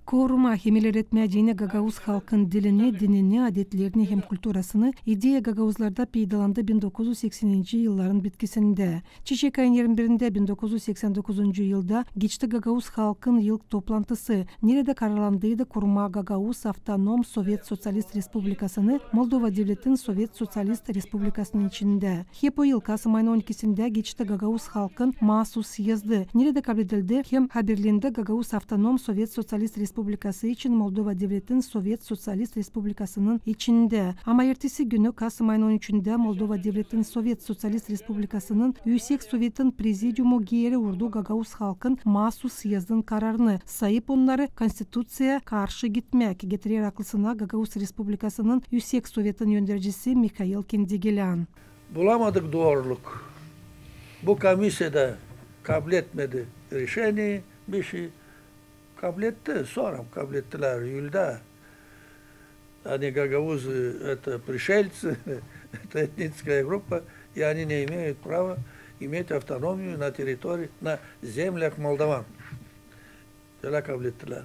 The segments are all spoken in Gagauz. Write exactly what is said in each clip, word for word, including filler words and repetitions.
Korumaa hem ilerletmää deyni gagauz halkın dilini, dinini, adetlerini hem kulturasını ideya gagauzlarda peydalandı bin dokuz üz sekseninci yılların bitkisindä. Çiçek ayın irmi birindä bin dokuz üz seksän dokuzuncu yılda geçti gagauz halkın yıl toplantısı, neredä kararlandıydı kurmaa Gagauz Avtonom Sovet Soţialist Respublikasını Moldova Devletin Sovet Soţialist Respublikasının içindä. Hep o yıl kasım ayın on ikisindä geçti gagauz halkın maasus syezdä, neredä kabledildi hem haberlendi Gagauz Avtonom Sovet Soţialist Respublikası için Moldova Devletin Sovet Soţialist Respublikasının içindä. Ama ertesi günü, kasım ayın on üçündä, Moldova Devletin Sovet Soţialist Respublikasının Üüsek Sovetin Prezidiumu geeri urdu gagauz halkın maasus syezdin kararını, sayıp onnarı konstituţiyaya karşı gitmäk, getirer aklısına Gagauz Respublikasının Üüsek Sovetin öndercisi Mihail Kendegelän. Bulamadık dooruluk. Bu komisiya da kabletmedi rişeniyi, bişey kabletti, sora kablettilär, iyülda. Ani gagauzı, это пришельцы, это этническая группа, и они не имеют права иметь автономию на территории, на землях молдаван. Ölä kablettilär,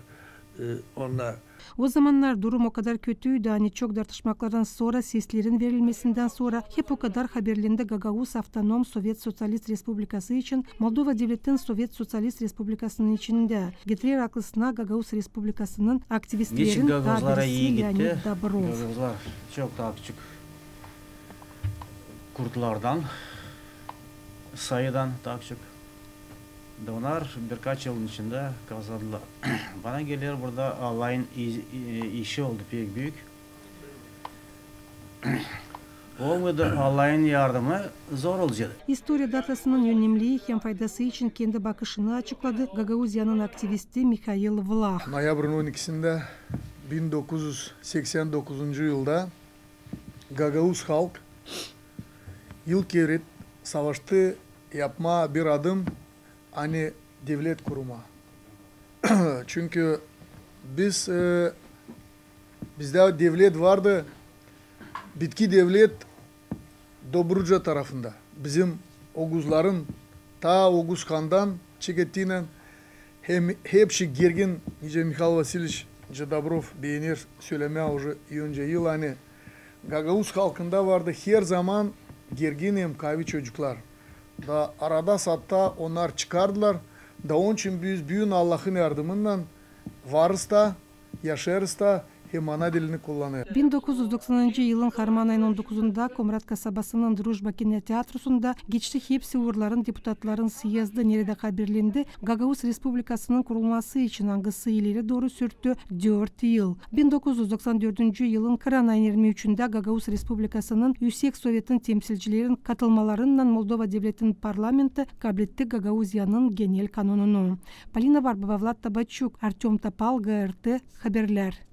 e, onnar. O zamannar durum o kadar kötüydü, ani çok dartışmaklardan sora, seslerin verilmesindän sora hep o kadar haberlendi Gagauz Avtonom Sovet Soţialist Respublikası için Moldova Devletin Sovet Soţialist Respublikasının içindä. Getirer aklısına Gagauz Respublikasının aktivistlerin taa birisi Leonid Dobrov. Gagauzlar çok taa küçük kurtlardan, sayıdan taa küçük. Da onnar birkaç yılın içindä kazandılar. Bana geler, burada alayın i-, i-, işi oldu pek büük. Olmaydı alayın yardımı, zor olacak. İstoriya datasının önemlii hem faydası için kendi bakışını açıkladı Gagauziyanın aktivisti Mihail Vlah. Noyabrın on ikisindä bin dokuz üz seksän dokuzuncu yılda gagauz halk ilk keret savaştı yapmaa bir adım, ani devlet kurmaa. Çünkü biz, e, bizdä devlet vardı, bitki devlet Dobruca tarafında. Bizim oguzların, taa Oguz handan çekettiynän hem hepsi gergin, nicä Mihail Vasiliç, nicä Dobrov beener sölemää уже onca yıl, ani gagauz halkında vardı her zaman gergin hem kaavi çocuklar. Da arada saatta onnar çıkardılar. Da onun için biz büün Allahın yardımınnan varız da, yaşêêrız da hem ana dilini kullanêrız. Bin dokuz üz doksanıncı yılın harman ayın on dokuzunda Komrat kasabasının Drujba kinoteatrusunda geçti hepsi uurların deputatların syezdı, neredä haberlendi Gagauz Respublikasının kurulması için, angısı ileri dooru sürttü dört yıl. Bin dokuz üz doksan dördüncü yılın kıran ayın irmi üçündä Gagauz Respublikasının Üüsek Sovetin temsilcilerin katılmalarınnan Moldova Devletin parlamenti kabletti Gagauziyanın genel kanonunu. Polina Barbova, Vlad Tabaçuk, Artёm Topal, GRT Haberlär.